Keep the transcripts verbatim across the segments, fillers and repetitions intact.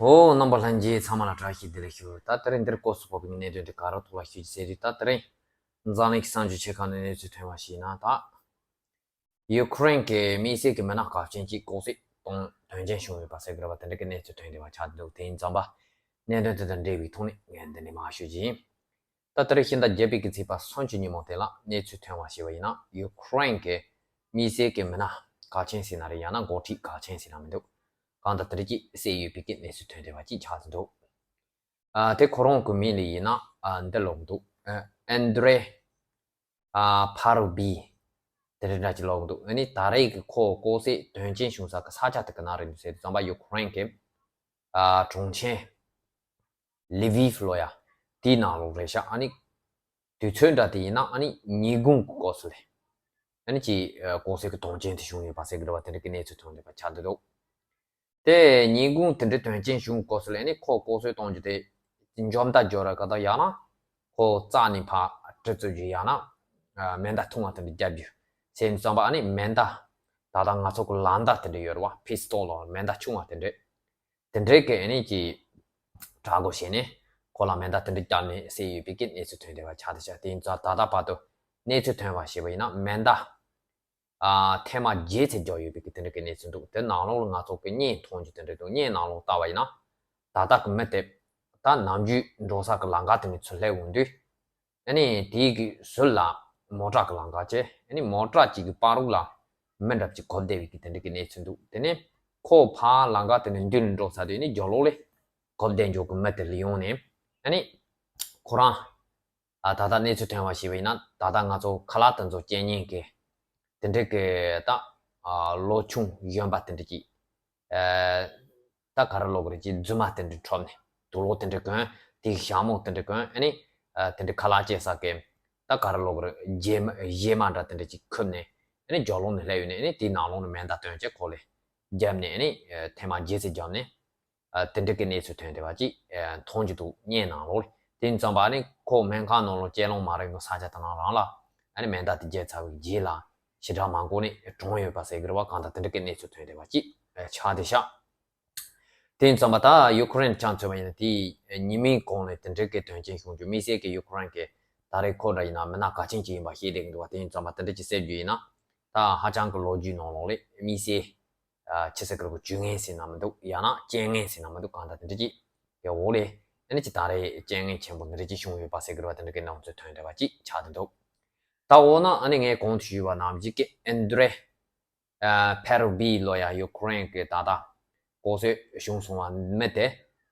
ཨོ། རྣམ་པ་ལྷན་རྒྱས་ཚང་མ་ལ་བཀྲ་ཤིས་བདེ་ལེགས་ཞུ། ད་དེ་རིང་འདིར་སྐོར་སུ་བབས་པའི་གནད་དོན་དེ་ག་རེ་ཐོག་ལ་ཞུ་རྒྱུ་ཟེར་དུས། ད་དེ་རིང་འཛམ་གླིང་གི་གསར་འགྱུར་ཆེ་ཁག་ནས་གནས་ཚུལ་ཐོན་པ་ཞིག་ཡིན་ན། ད་ཡུ་ཁུ་རེན་གྱི་དམིགས་བསལ་གྱི་མི་སྣ་གལ་ཆེན་གཅིག་ལྐོག་གསོད་གཏོང་དོན་རྐྱེན་བྱུང་ཡོད་པ་ཟེར་གྱི་རེད་པ། དེ་འདྲ་གི་གནས་ཚུལ་ཐོན་བསྡད་པ་ཆགས་འདུག་དེ་ཡིན་ཙང་པ་གནད་དོན་དེ་དང་འབྲེལ་བའི་ཐོག་ནས་ངས་འདི་ནས་མར་ཞུ་རྒྱུ་ཡིན། ད་དེ་རིང་ཕྱི་ཟླ་བརྒྱད་པའི་གི་ཚེས་པ་སུམ་ཅུ་ཉིན་མོ་དེ་ལ་གནས་ཚུལ་ཐོན་པ་ཞིག་ཡིན་ན། ཡུ་ཁུ་རེན་གྱི་དམིགས་བསལ་གྱི་མི་སྣ་གལ་ཆེན་ཟེར་ན་རེད། ཡང་ན་འགོ་ཁྲིད་གལ་ཆེན་ཟེར་ན་མི་འདུག་གང་ལྟར་དེ་འདྲ་ཅིག་བསད་ཡོད་པའི་གི་གནས་ཚུལ་ཐོན་བསྡད་པ་ཅིག་ཆགས་འདུག་ཨ། དེ་ཁོ་རང་གི་མིང་ལ་ཡིན་ན། ཨ། འདི་ལབ་འདུག་ཨ། ཨན་དྲེ། ཨ། ཕ་རུ་བི། དེ་འདྲ་འདྲ་ཅིག་ལབ་འདུག་ཨ་ནི་ད་རེས་ཀྱི་ཁོ་ལྐོག་གསོད་དོན་རྐྱེན་བྱུང་ས་གི་ས་ཆ་དེ་ག་ན་རེད་འདུག་ཟེར་དུས་ཙམ་པ་ཡུ་ཁུ་རེན་གྱི། ཨ། གྲོང་ཁྱེར་ལི་བིབ་ལབ་ཡ་དེའི་ནང་ལོགས་རེད་ཤག་ཨ་ནི་དུས་ཚོད་འདྲ་དེ་ཡིན་ན། ཨ་ནི་ཉིན་གུང་གི་སྐབས་སུ་ལ་ཨ་ནི་ཅིག་ཨ། ལྐོག་གསོད་ཀྱི་དོན་རྐྱེན་དེ་བྱུང་ཡོད་པ་ཟེར་གྱི་རེད་པ། དེ་འདྲ་གི་གནས་ཚུལ་ཐོན་བསྡད་པ་ཆགས་བསྡད་འདུག་དེ་ཉིན་གུང་དེ་འདྲའི་དོན་རྐྱེན་བྱུང་སྐབས་སུ་ལ་ཨ་ནི་ཁོ་ལྐོག་གསོད་གཏོང་རྒྱུ་དེ་འཇོམས་དར་རྒྱག་ར་ག་ད། ཡང་ན་ཁོ་རྩ་ནས་ཕར་གྲི་བཙུགས་རྒྱུ། ཡང་ན་ཨ། མེ་མདའ་ཐུང་བ་དེ་འདྲ་རྒྱག་རྒྱུ་ཟེར་ཙམ་པ། ཨ་ནི་མེ་མདའ་ད་ལྟ་ང་ཚོ་གི་ལག་མདའ་དེ་འདྲ་ཡོད་རེད་པ། པི་སི་ཊོལ་ལབ། མེ་མདའ་ཆུང་བ་དེ་འདྲ། དེ་འདྲའི་གི་ཨ་ནི་ཅིག་དྲག་པོ་བྱས་ནས་ཁོ་ལ་མེ་མདའ་དེ་འདྲ་བརྒྱབ་ནས་བསད་ཡོད་པའི་གི་གནས་ཚུལ་ཐོན་བསྡད་པ་ཆགས་བསྡད་ཤག་དེ་ཡིན་ཙང་ད་ལྟ་བར་དུ་གནས་ཚུལ་ཐོན་པ་ཞིག་ཡིན་ན་མེ་མདའ། ཨ། ཐེངས་མ་བརྒྱད་ཙམ་བརྒྱབ་ཡོད་པའི་གི་དེ་འདྲ་གི་གནས་ཚུལ་འདུག་དེ་ནང་ལོགས་ལ་ང་ཚོ་གི་བརྙན་མཐོང་རྒྱུ་དེ་འདྲ་འདུག་བརྙན་ནང་ལོགས་ལྟ་བ་ཡིན་ན། ད་ལྟ་གི་མི་དེ་ད་ནམ་རྒྱུན་འགྲོ་ས་གི་ལམ་ཁ་དེ་ནས་ཚུར་སླེབས་འོང་དུས། ཨ་ནི་དེའི་གི་ཟུར་ལ་མོ་ཊ་གི་ལམ་ཁ་བྱས། ཨ་ནི་མོ་ཊ་གཅིག་གི་བར་རོལ་ལ་མི་འདྲ་ཅིག་གོ་བསྡད་པའི་གི་དེ་འདྲ་གི་གནས་ཚུལ་འདུག་དེ་ནས་ཁོ་ཕར་ལམ་ཁ་དེ་ནས་མདུན་ལ་འགྲོ་ཚར་དུས་ནི་རྒྱབ་ལོགས་ལ་གོ་བསྡད་འཇོག་གི་མི་དེ་ལ་ཡོང་ནས། ཨ་ནི་ཁོ་རང་ཨ། ད་ལྟ་གནས་ཚུལ་ཐོན་པ་ཞིག་ཡིན་ན། ད་ལྟ་ང་ཚོ་ཁ་ལག་དེ་ཚོ་སྐྱེལ་མཁན་གྱི་དེ་འདྲ་གི་ད། ཨ། ལོ་ཆུང་གཞོན་པ་དེ་འདྲ་ཅིག་ཨ། ད་ག་རེ་ལབ་དགོས་རེད། ཅིག་རྫུན་མ་དེ་འདྲ་འཁྲབ་ནས། དུག་ལོག་དེ་འདྲ་གོན། དེ་ཞྭ་མོ་དེ་འདྲ་གོན། ཨ་ནི་ཨ། དེ་འདྲ་ཁ་ལག་སྐྱེལ་ས་གི་ད་ག་རེ་ལབ་དགོས་རེད། གཞས་མ་གཞས་མ་འདྲ་དེ་འདྲ་ཅིག་ཁུར་ནས། ཨ་ནི་རྒྱབ་ལོགས་ནས་སླེབས་ཡོང་ནས། ཨ་ནི་དེའི་ནང་ལོགས་ནས་མེ་མདའ་བཏོན་བྱས་ཁོ་ལ་བརྒྱབ་ནས། ཨ་ནི་ཨ། ཐེངས་མ་བརྒྱད་ཙམ་བརྒྱབ་ནས། ཨ། དེ་འདྲ་གི་གནས་ཚུལ་ཐོན་བསྡད་པ་ཅིག་ཨ། མཐོང་རྒྱུ་འདུག་བརྙན་ནང་ལོགས། དེ་ཡིན་ཙང་པ་ཨ་ནི་ཁོ་སྨན་ཁང་ནང་ལོགས་ཅིག་ལོང་མ་རེད་གི་ས་ཆ་དེ་ནང་རང་ལ་ཨ་ནི་མེ་མདའ་དེ་བརྒྱབ་ཚར་བའི་རྗེས་ལ་ཞེ་དྲག་མ་འགོར་ནས་གྲོངས་ཡོད་པ་ཟེར་གི་རེད་པ། གང་ལྟར་དེ་འདྲ་གི་གནས་ཚུལ་ཐོན་བསྡད་པ་ཅིག་ཨ། ཆགས་བསྡད་ཤག་དེ་ཡིན་ཙང་པ་ད་ཡུ་ཁུ་རེན་ཆ་མཚོན་པ་ཡིན་ན། དེའི་ཉི་མའི་གོང་ནས་དེ་འདྲ་གི་དོན་རྐྱེན་བྱུང་རྒྱུ། དམིགས་བསལ་གྱི་ཡུ་ཁུ་རེན་གྱི་ད་རེས་ཁོ་འདྲ་ཡིན་ན་མི་སྣ་གལ་ཆེན་ཅིག་ཡིན་པ་ཤེས་བསྡད་གི་འདུག་པ། དེ་ཡིན་ཙང་པ་དེ་འདྲ་ཅིག་ཟེར་རྒྱུ་ཡིན་ན། ད་ཧ་ཅང་གི་ལོ་རྒྱུས་ནང་ལོགས་ལ་དམིགས་བསལ། ཨ། ཅི་ཟེར་གི་རེད་གོ། ཇུས་ངན་ཟེར་ན་མི་འདུག་ཡང་ན་རྐྱེན་ངན་ཟེར་ན་མི་འདུག་གང་ལྟར་དེ་འདྲ་ཅིག་གི་འོག་ལ་ཨ་ནི་ཅིག་ད་རེས་རྐྱེན་ངན་ཆེན་པོ་འདི་འདྲ་ཅིག་བྱུང་ཡོད་པ་ཟེར་གི་རེད་པ། དེ་འདྲ་གི་གནས་ཚུལ་ཐོན་བསྡད་པ་ཅིག་ཆགས་བསྡད་འདུག་ད་འོ་ན་ཨ་ནི་ངས་གོང་དུ་ཞུས་པ་ནང་བཞིན་གྱི་ཨན་དྲེ། ཨ། ཕ་རུ་བི་ལབ་ཡ་ཡུ་ཁུ་རེན་གྱི་ད་ལྟ་ལྐོག་གསོད་བྱུང་སོང་བ་མི་དེ་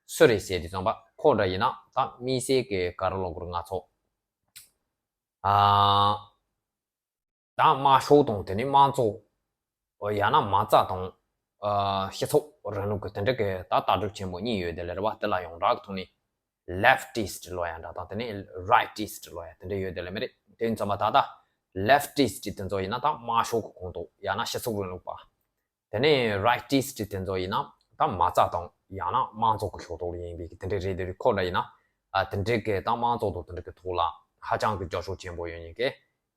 སུ་རེད་ཟེར་དུས་ཙམ་པ། ཁོ་འདྲ་ཡིན་ན་ད་དམིགས་བསལ་གྱི་ག་རེ་ལབ་དགོས་རེད། ང་ཚོ། ཨ། ད་དམར་ཤོག་དང་དེ་ནས་དམངས་གཙོ། ཡང་ན་མ་རྩ་དང་། ཨ། སྤྱི་ཚོགས་རིང་ལུགས་ཀྱི་དེ་འདྲ་གི་ད་ལྟ་གྲུབ་ཆེན་པོ་གཉིས་ཡོད་དེ་ལ་རེད་པ། དེ་ལ་ཡོངས་གྲགས་ཀྱི་ཐོག་ནས་ལེབ་ཊིསི་ཊི་ལབ་ཡ་འདྲ་དང་། དེ་ནས་རའིཊ་ཊིསི་ཊི་ལབ་ཡ་དེ་འདྲ་ཡོད་དེ་ལ་མི་རེད། དེ་ཡིན་ཙང་མ་ད་ལྟ་ལེབ་ཊིསི་ཊི་དེ་ཚོ་ཡིན་ན་ད་དམར་ཤོག་གི་ཁོངས་གཏོགས། ཡང་ན་སྤྱི་ཚོགས་རིང་ལུགས་པ། དེ་ནས་རའིཊ་ཊིསི་ཊི་དེ་ཚོ་ཡིན་ན་ད་མ་རྩ་དང་ཡང་ན་དམངས་གཙོ་གི་ཕྱོགས་གཏོགས་ལ་ཡིན་པའི་གི་དེ་འདྲ་རེད། དེ་རེད། ཁོ་འདྲ་ཡིན་ན། ཨ། དེ་འདྲའི་གི་ད་དམངས་གཙོ་དང་དེ་འདྲ་གི་ཐོག་ལ་ཧ་ཅང་གི་རྒྱབ་སྐྱོར་ཆེན་པོ་ཡོད་མཁན་གྱི།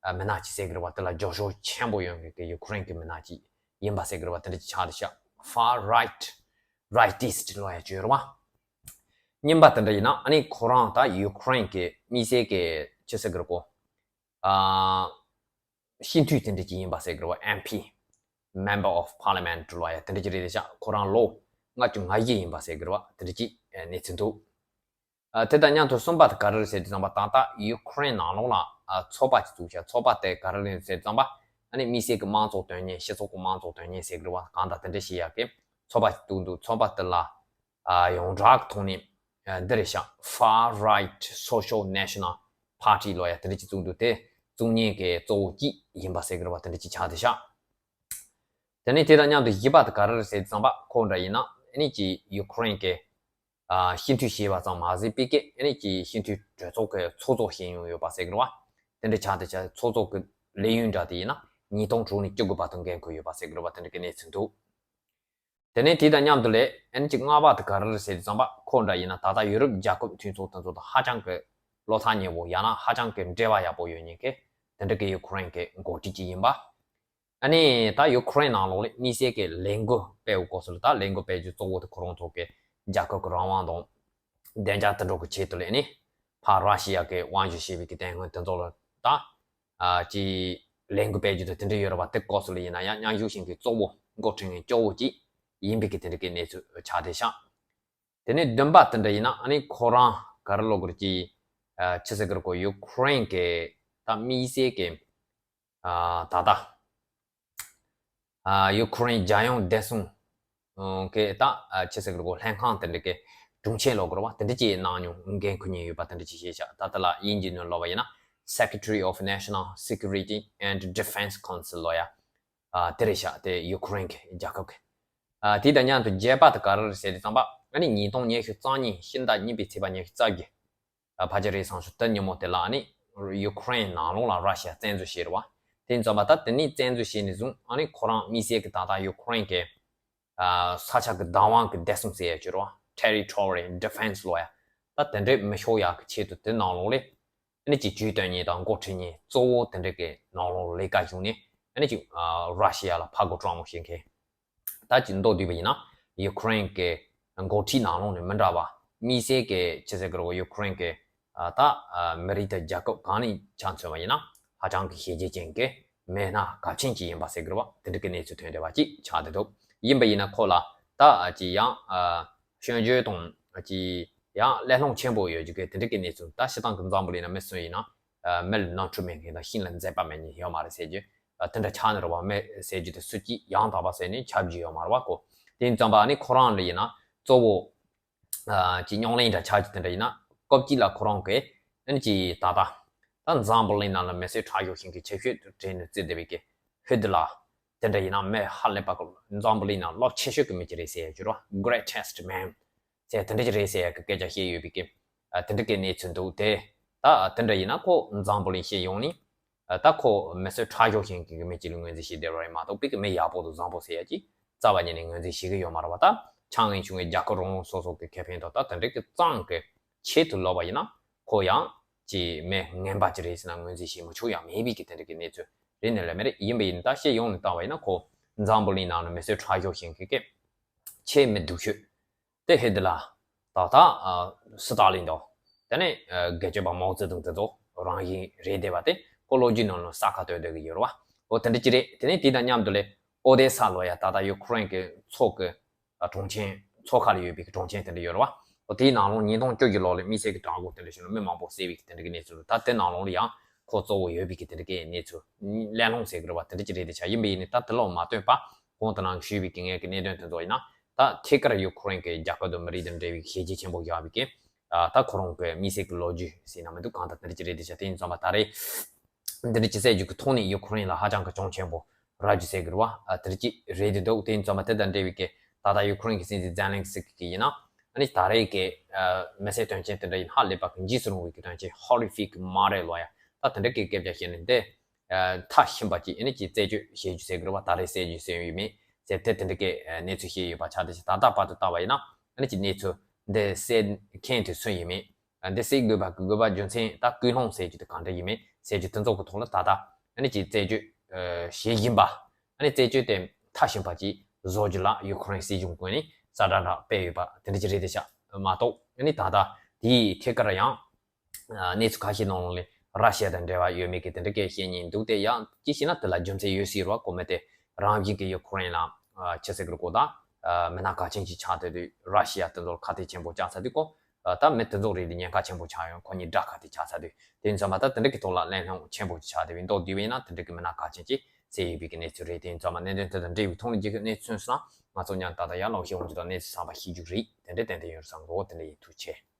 ཨ། མི་སྣ་ཅིག་ཟེར་གི་རེད་པ། དེ་ལ་རྒྱབ་སྐྱོར་ཆེན་པོ་ཡོད་མཁན་གྱི་ཡུ་ཁུ་རེན་གྱི་མི་སྣ་ཅིག་ཡིན་པ་ཟེར་གི་རེད་པ། དེ་འདྲ་ཅིག་ཆགས་བསྡད་ཤག་ཕར་རའིཊ། རའིཊ་ཊིསི་ཊི་ལབ་ཡ་ཅིག་ཡོད་རེད་པ། གཉིས་པ་དེ་འདྲ་ཡིན་ན་ཨ་ནི་ཁོ་རང་ད་ཡུ་ཁུ་རེན་གྱི་དམིགས་བསལ་གྱི་ཅི་ཟེར་གི་རེད་གོ། ཨ། སྤྱི་འཐུས་དེ་འདྲ་ཅིག་ཡིན་པ་ཟེར་གི་རེད་པ། ཨེམ་པི། Member of Parliament ལབ་ཡ་དེ་འདྲ་ཅིག་རེད་བསྡད་ཤག་ཁོ་རང་ལོ་ལྔ་བཅུ་ང་བཞི་ཡིན་པ་ཟེར་གི་རེད་པ། དེ་འདྲ་ཅིག་ཨ། གནས་ཚུལ་འདུག་ཨ། དེ་དང་མཉམ་དུ་གསུམ་པ་དེ་ག་རེ་རེད་ཟེར་དུས་ཙམ་པ། ད་ལྟ་ཡུ་ཁུ་རེན་ནང་ལོགས་ལ། ཨ། ཚོགས་པ་ཅིག་བཙུགས་ཤག་ཚོགས་པ་དེ་ག་རེ་རེད་ཟེར་དུས་ཙམ་པ། ཨ་ནི་དམིགས་བསལ་གྱི་དམངས་གཙོ་དོན་གཉེར། སྤྱི་ཚོགས་ཀྱི་དམངས་གཙོ་དོན་གཉེར་ཟེར་གི་རེད་པ། གང་ལྟར་དེ་འདྲ་ཞིག་ཡ་གི་ཚོགས་པ་ཅིག་བཙུགས་འདུག་ཚོགས་པ་དེ་ལ། ཨ། ཡོངས་གྲགས་ཀྱི་ཐོག་ནས། ཨ། འདི་རེད་ཤག Far Right Social National Party ལབ་ཡ་དེ་འདྲ་ཅིག་བཙུགས་འདུག་དེ་བཙུགས་མཁན་གྱི་གཙོ་བོ་གཅིག་ཡིན་པ་ཟེར་གི་རེད་པ། དེ་འདྲ་ཅིག་ཆགས་བསྡད་ཤག་དེ་ནས་དེ་དང་མཉམ་དུ་བཞི་པ་དེ་ག་རེ་རེད་ཟེར་དུས་ཙམ་པ། ཁོ་འདྲ་ཡིན་ན་ཨ་ནི་ཅིག་ཡུ་ཁུ་རེན་གྱི། ཨ། སྤྱི་འཐུས་བྱས་པ་ཙམ་མ་ཟད་པའི་གི་ཨ་ནི་ཅིག་སྤྱི་འཐུས་གྲོས་ཚོགས་ཀྱི་ཚོགས་གཙོ་བྱས་མྱོང་ཡོད་པ་ཟེར་གི་རེད་པ། དེ་འདྲ་ཆགས་བསྡད་ཤག་ཚོགས་གཙོ་གི་ལས་ཡུན་འདྲ་དེ་ཡིན་ན་ཉིས་སྟོང་དྲུག་ནས་བཅུ་དགུ་བར་དུ་འགན་འཁུར་ཡོད་པ་ཟེར་གི་རེད་པ། དེ་འདྲ་གི་གནས་ཚུལ་འདུག་དེ་ནས་དེ་དང་མཉམ་དུ་ལས་ཨ་ནི་ཅིག་ལྔ་པ་དེ་ག་རེ་རེད་ཟེར་དུས་ཙམ་པ། ཁོ་འདྲ་ཡིན་ན་ད་ལྟ་ཡུ་རོབ་རྒྱལ་ཁབ་མཐུན་ཚོགས་དེ་ཚོ་དང་ཧ་ཅང་གི་བློ་ཐག་ཉེ་བོ། ཡང་ན་ཧ་ཅང་གི་འབྲེལ་བ་ཡག་པོ་ཡོད་མཁན་གྱི་དེ་འདྲ་གི་ཡུ་ཁུ་རེན་གྱི་འགོ་ཁྲིད་ཅིག་ཡིན་པ། ཨ་ནི་ད་ཡུ་ཁུ་རེན་ནང་ལོགས་ལ་དམིགས་བསལ་གྱི་ལས་འགུལ་སྤེལ་བའི་སྐབས་སུ་ལ། ད་ལས་འགུལ་སྤེལ་རྒྱུ་གཙོ་བོ་དེ་ཁོ་རང་ཚོ་གི་ རྒྱལ་ཁབ་ཀྱི་རང་དབང་དང་བདེ་འཇགས་དེ་འདྲ་གི་ཆེད་དུ་ལས་ནི་ཕར་ར་ཤི་ཡ་གི་དབང་བསྒྱུར་བྱས་པའི་གི་དེ་སྔོན་དེ་ཚོ་ལ་ད་ཨ་ཅི་ལས་འགུལ་སྤེལ་རྒྱུ་དང་དེ་འདྲ་ཡོད་རེད་བ། དེ་སྐབས་སུ་ལ་ཡིན་ན་ཡང་མཉམ་ཞུགས་ཤིང་གི་གཙོ་བོ་འགོ་ཁྲིད་མཁན་གཙོ་བོ་གཅིག་ཡིན་པའི་གི་དེ་འདྲ་གི་གནས་ཚུལ་ཆགས་བསྡད་ཤག་དེ་ནས་བདུན་པ་དེ་འདྲ་ཡིན་ན་ཨ་ནི་ཁོ་རང་ག་རེ་ལབ་དགོས་རེད་ཅི། ཨ་ཆི་ཟེར་གི་རེད་གོ། ཡུ་ཁུ་རེན་གི་ད་དམིགས་བསལ་གི་ཨ་ད་ལྟ་ཨ་ཡུ་ཁུ་རེན་རྒྱལ་ཡོངས་བདེ་སྲུང་ཨ་གི་ད་ཨ་ཆི་ཟེར་གི་རེད་གོ། ལྷན་ཁང་དེ་འདྲ་གི་དྲུང་ཆེ་ལབ་དགོས་རེད་བ། དེ་འདྲ་ཅིག་གནང་མྱོང་འགན་འཁུར་མྱོང་ཡོད་པ་དེ་འདྲ་ཅིག་བཤད་ཤག་ད་ལྟ་ལ་དབྱིན་ཇིའི་ནང་ལབ་པ་ཡིན་ན་Secretary of National Security and Defense Council ལབ་ཡ། ཨ་དེ་རེད་ཤག་དེ་ཡུ་ཁུ་རེན་གི་རྒྱལ་ཁབ་གི། ཨ་དེ་དང་མཉམ་དུ་བརྒྱད་པ་དེ་ག་རེ་རེད་ཟེར་དུས་ཙམ་པ་ཨ་ནི་ཉིས་སྟོང་ཉི་ཤུ་རྩ་གཉིས་ཕྱི་ཟླ་གཉིས་པའི་ཚེས་པ་ཉི་ཤུ་རྩ་བརྒྱད། ཨ་ཕལ་ཆེར་རེད་སོང་ཞུ་དེ་ཉིན་མོ་དེ་ལ་ཨ་ནི་ཡུ་ཁུ་རེན་ནང་ལོགས་ལ་ར་ཤི་ཡ་བཙན་འཛུལ་བྱས་རེད་བ། དེ་ཙམ་པ་ད་དེ་ནས་བཙན་འཛུལ་བྱས་ནས་བཟུང་ཨ་ནི་ཁོ་རང་དམིགས་བསལ་གི་ད་ལྟ་ཡུ་ཁུ་རེན་གི་ཨ་ས་ཆ་གི་བདག་དབང་གི་བདེ་སྲུང་ཟེར་ཡ་ཅིག་རེད་བ། Territory Defense ལབ་ཡ། ད་དེ་འདྲས་མི་ཤོར་ཡག་གི་ཆེད་དུ་དེ་ནང་ལོགས་ལས། ཨ་ནི་ཅིག་ཇུས་བཏོན་མཁན་དང་འགོ་ཁྲིད་མཁན་གཙོ་བོ་དེ་འདྲ་གི་ནང་ལོགས་ལས་ཀ་བྱུང་ནས་ཨ་ནི་ཅིག་ཨ་ར་ཤི་ཡ་ལ་ཕར་རྒོལ་དྲག་མོ་བྱེད་མཁན། ད་ཅིག་མདོར་བསྡུས་པ་ཡིན་ན་ཡུ་ཁུ་རེན་གི་འགོ་ཁྲིད་ནང་ལོགས་ནས་མི་འདྲ་བ་དམིགས་བསལ་གི་ཆི་ཟེར་གི་རེད་གོ། ཡུ་ཁུ་རེན་གི་ཨ་ད་ཨ་མི་རིགས་དང་རྒྱལ་ཁབ་གང་ནས་ཆ་མཚོན་པ་ཡིན་ན་ཧ་ཅང་གི་བྱས་རྗེས་ཅན་གི་མི་སྣ་གལ་ཆེན་ཅིག་ཡིན་པ་ཟེར་གི་རེད་བ། དེ་འདྲ་གི་གནས་ཚུལ་ཐོན་བསྡད་པ་ཅིག་ཆགས་བསྡད་འདུག་ཡིན་པ་ཡིན་ན་ཁོ་ལ་ད་ཨ་ཅིག་ཡང་ཨ་སྐྱོན་བརྗོད་དང་ཨ་ཅིག་ཡང་གླེང་སློང་ཆེན་པོ་ཡོད་རྒྱུ་གི་དེ་འདྲ་གི་གནས་ཚུལ། ད་སྤྱིར་བཏང་གི་འཛམ་བུ་གླིང་ན་མི་སུ་ཡིན་ན་ཨ་མི་ལ་ནོར་འཁྲུལ་མེད་མཁན་དང་ཤིང་ལ་འཛེག་པ་མེད་མཁན་ཡོད་མ་རེད་ཟེར་རྒྱུ། ཨ་དེ་འདྲ་ཆགས་ནི་རེད་བ། མི་ཟེར་རྒྱུ་དེ་སུ་གཅིག་ཡང་དག་པ་ཟེར་ནས་ཁྱབ་རྒྱུ་ཡོད་མ་རེད་བ་གོ། དེ་ཙམ་པ་ཨ་ནི་ཁོ་རང་ལ་ཡིན་ན་གཙོ་བོ་ཨ་ཅིག་རྙོག་གླེང་འདྲ་ཆགས་རྒྱུ་དེ་འདྲ་ཡིན་ན་སྐབས་གཅིག་ལ་ཁོ་རང་གི་ཨ་ནི་ཅིག་ད་ལྟ་ད་འཛམ་བུ་གླིང་ནང་ལ་མི་གསོད་ཁྲག་སྦྱོར་ཤིང་གི་ཆེ་ཤོས་དུ་བྲིས་ནས་བརྩི་བསྡད་པའི་གི་ཧི་ཏི་ལར་དེ་འདྲ་ཡིན་ན་མི་ཧ་ལས་པ་གི་འཛམ་བུ་གླིང་ནང་རླབས་ཆེ་ཤོས་ཀྱི་མི་ཅིག་རེད་ཟེར་ཡ་ཅིག་རེད་བ། Greatest man ཟེར་དེ་འདྲ་ཅིག་རེད་ཟེར་ཡ་གི་སྐད་ཆ་བཤད་ཡོད་པའི་གི་ཨ་དེ་འདྲ་གི་གནས་ཚུལ་འདུག་དེ་ད་དེ་འདྲ་ཡིན་ན་ཁོ་འཛམ་བུ་གླིང་སྤྱི་ཡོངས་ནས་ཨ་ད་ཁོ་མི་གསོད་ཁྲག་སྦྱོར་ཤིང་གི་མི་ཅིག་ལ་ངོས་འཛིན་བྱེད་བསྡད་པ་རེད་མ་གཏོགས་པའི་གི་མི་ཡག་པོ་དང་བཟང་པོ་ཟེར་ཡ་ཅིག་རྩ་བ་ཉིད་ནས་ངོས་འཛིན་བྱེད་ཀྱི་ཡོད་མ་རེད་བ། ད་ཆ་ངན་ཆུང་ངན་རྒྱལ་ཁབ་རང་རང་སོ་སོ་གི་ཁེ་ཕན་དང་ད་དེ་འདྲ་གི་གཙང་གི་ཆེད་དུ་ལབ་པ་ཡིན་ན་ཁོ་ཡང་ཅིག་མི་ངན་པ་ཅིག་རེད་ཟེར་ན་ངོས་འཛིན་བྱེད་མི་ཆོག་ཡ་མེད་པའི་གི་དེ་འདྲ་གི་གནས་ཚུལ་རེད་ནི་ལ་མེད་རེད། ཡིན་པ་ཡིན་ད་སྤྱི་ཡོངས་ནས་བལྟས་པ་ཡིན་ན་ཁོ་འཛམ་བུ་གླིང་ནང་ནས་མི་གསོད་ཁྲག་སྦྱོར་ཤིང་གི་གི་ཆེས་མི་སྡུག་ཤོས་དེ་ཧི་ཏི་ལར་ད་ལྟ་ཨ་སི་ཏཱ་ལིན་དང་དེ་ནས་ཨ་སྒེར་གཅོད་པ་མའོ་ཙེ་ཏུང་དེ་ཚོ་རང་བཞིན་རེད་བསྡད་པ་དེ་ཁོ་ལོ་རྒྱུས་ནང་ལ་ས་ཁ་གཏོད་སྡོད་ཀྱི་ཡོད་རེད་བ། འོ་དེ་འདྲ་ཅིག་རེད། དེ་ནས་དེ་དང་མཉམ་དུ་ལས་ཨོ་དེ་ས་ལབ་ཡ་ད་ལྟ་ཡུ་ཁུ་རེན་གི་མཚོ་གི་ཨ་གྲོང་ཁྱེར་མཚོ་ཁ་ལ་ཡོད་པའི་གྲོང་ཁྱེར་དེ་འདྲ་ཡོད་རེད་བ། འོ་དེའི་ནང་ལོགས་ཉིས་སྟོང་བཅུ་བཞི་ལོ་ལ་དམིགས་བསལ་གྱི་དྲག་པོ་དེ་འདྲ་བྱུང་ནས་མི་མང་པོ་བསད་པའི་གི་དེ་འདྲ་གི་གནས་ཚུལ་འདུག་ད་དེ་ནང་ལོགས་ལ་ཡང་ཁོ་གཙོ་བོ་ཡོད་པའི་གི་དེ་འདྲ་གི་གནས་ཚུལ་གླེང་སློང་ཟེར་གི་རེད་བ། དེ་འདྲ་ཅིག་རེད་དེ་ཆ། ཡིན་པ་ཡིན་ནི་ད་དེ་ལོག་མ་སྟོན་པ་གོང་དུ་ནང་ཞུས་པའི་གི་ངས་གི་གནད་དོན་དེ་ཚོ་ཡིན་ན་ད་ཐད་ཀར་ཡུ་ཁུ་རེན་གི་རྒྱལ་ཁབ་དང་མི་རིགས་དང་འབྲེལ་བའི་བྱས་རྗེས་ཆེན་པོ་བཞག་པའི་གི་ཨ་ད་ཁོ་རང་གི་དམིགས་བསལ་གི་ལོ་རྒྱུས་ཟེར་ན་མི་འདུག་གང་ལྟར་དེ་འདྲ་ཅིག་རེད་དེ་ཆ། དེ་ཡིན་ཙང་མ་ད་རེད། འདི་འདྲ་ཅིག་བསད་རྒྱུ་གི་ཐོག་ནས་ཡུ་ཁུ་རེན་ལ་ཧ་ཅང་གི་གྱོང་ཆེན་པོ་རག་རྒྱུ་ཟེར་གི་རེད་བ། ཨ་དེ་འདྲ་ཅིག་རེད་དེ་འདུག་དེ་ཡིན་ཙང་མ་དེ་དང་འབྲེལ་བའི་གི་ད་ལྟ་ཡུ་ཁུ་རེན་གི་སྲིད་འཛིན་ཛེ་ལན་སི་ཀི་གི་ཡིན་ན་ཨ་ནི་ད་རེས་གི་ཨ་མི་གསོད་དོན་རྐྱེན་དེ་འདྲ་ཡིན་ཧ་ལས་པ་གི་འཇིགས་སུ་རུང་བའི་གི་དོན་རྐྱེན་ཧོ་རི་ཕིག་མ་རེད་ལོ་ཡ། ད་དེ་འདྲ་གི་སྐད་ཆ་བཤད་ནས་འདི་ཨ་མཐའ་ཕྱིན་པ་ཅིག་ཨ་ནི་ཅིག་རྩད་གཅོད་བྱེད་རྒྱུ་ཟེར་གི་རེད་བ། ད་རེས་གསལ་རྒྱུ་ཟེར་ཡོད་མེད་ཟེར་དེ་དེ་འདྲ་གི་ཨ་གནས་ཚུལ་བཤད་ཡོད་པ་ཆགས་དེ་ཅིག་ད་ལྟ་བར་དུ་ལྟ་བ་ཡིན་ན་ཨ་ནི་ཅིག་གནས་ཚུལ་འདི་གསལ་མཁན་དེ་སུ་ཡིན་མེད། འདི་གསལ་དགོས་པ་གི་དགོས་པ་རྒྱུ་མཚན་ད་ཀུན་སློང་ཟེར་རྒྱུ་དེ་གང་འདྲ་ཡིན་མིན་ཟེར་རྒྱུ་དེ་ཚོ་གི་ཐོག་ལ་ད་ལྟ་ཨ་ནི་ཅིག་རྩད་གཅོད་བྱེད་བཞིན་པ་ཨ་ནི་རྩད་གཅོད་དེ་མཐའ་ཕྱིན་པ་ཅིག་བཟོ་རྒྱུ་ལ་ཡུ་ཁུ་རེན་སྲིད་གཞུང་ངོས་ནས་གསལ་བསྒྲགས་འདྲ་སྤེལ་ཡོད་པ་དེ་འདྲ་ཅིག་རེད་དེ་ཤག་མ་གཏོགས་ཨ་ནི་ད་ལྟ་དེའི་ཐད་ཀར་ཡང་གནས་ཚུལ་ཁ་ཤས་ནང་ལོགས་ལ་ར་ཤི་ཡ་དང་འབྲེལ་བ་ཡོད་མེད་ཀྱི་དེ་འདྲ་སྐད་བཤད་མཁན་འདུག་དེ་ཡང་ཅི་ཞེ་ན་དེ་ལ་རྒྱུ་མཚན་ཡོད་སྲིད་རོགས་གོ་མེད་དེ་རང་བཞིན་གྱི་ཡུ་ཁུ་རེན་ལ་ཆི་ཟེར་གི་རེད་གོ་ད་མི་སྣ་གལ་ཆེན་ཅིག་ཆགས་བསྡད་དུས་ར་ཤི་ཡ་དེ་ཚོར་ཁ་གཏད་ཆེན་པོ་བཅག་ཚར་དུས་ཁོ། ད་མི་དེ་ཚོ་རེད་དེ་ཉེན་ཁ་ཆེན་པོ་ཆགས་ཡོང་ཁོ་གཉིས་དགྲ་ཁ་གཏད་ཆགས་ཚར་དུས་དེ་ཡིན་ཙང་མ་ད་དེ་འདྲ་གི་ཐོག་ལ་གླེང་སློང་ཆེན་པོ་ཆགས་བསྡད་པའི་མདོར་བསྡུས་པ་ཡིན་ན་དེ་འདྲ་གི་མི་སྣ་གལ་ཆེན་ཅིག་བསད་ཡོད་པའི་གི་གནས་ཚུལ་རེད། དེ་ཡིན་ཙང་མ་གནད་དོན་དེ་དང་འབྲེལ་བའི་ཐོག་ནས་རྒྱལ་ཁབ་གནས་ཚུལ་སོང་ན་ང་ཚོ་མཉམ་ད་ལྟ་ཡར་ལངས་ཤེས་འོང་རྒྱུ་དང་གནས་ཚུལ་ཚང་པ་ཤེས་རྒྱུ་རེད། དེ་འདྲ་ཏན་ཏན་ཡོད་རེད་བསམ་གི་འོ། དེ་འདྲ་ཡིན། ཐུགས་རྗེ་ཆེ།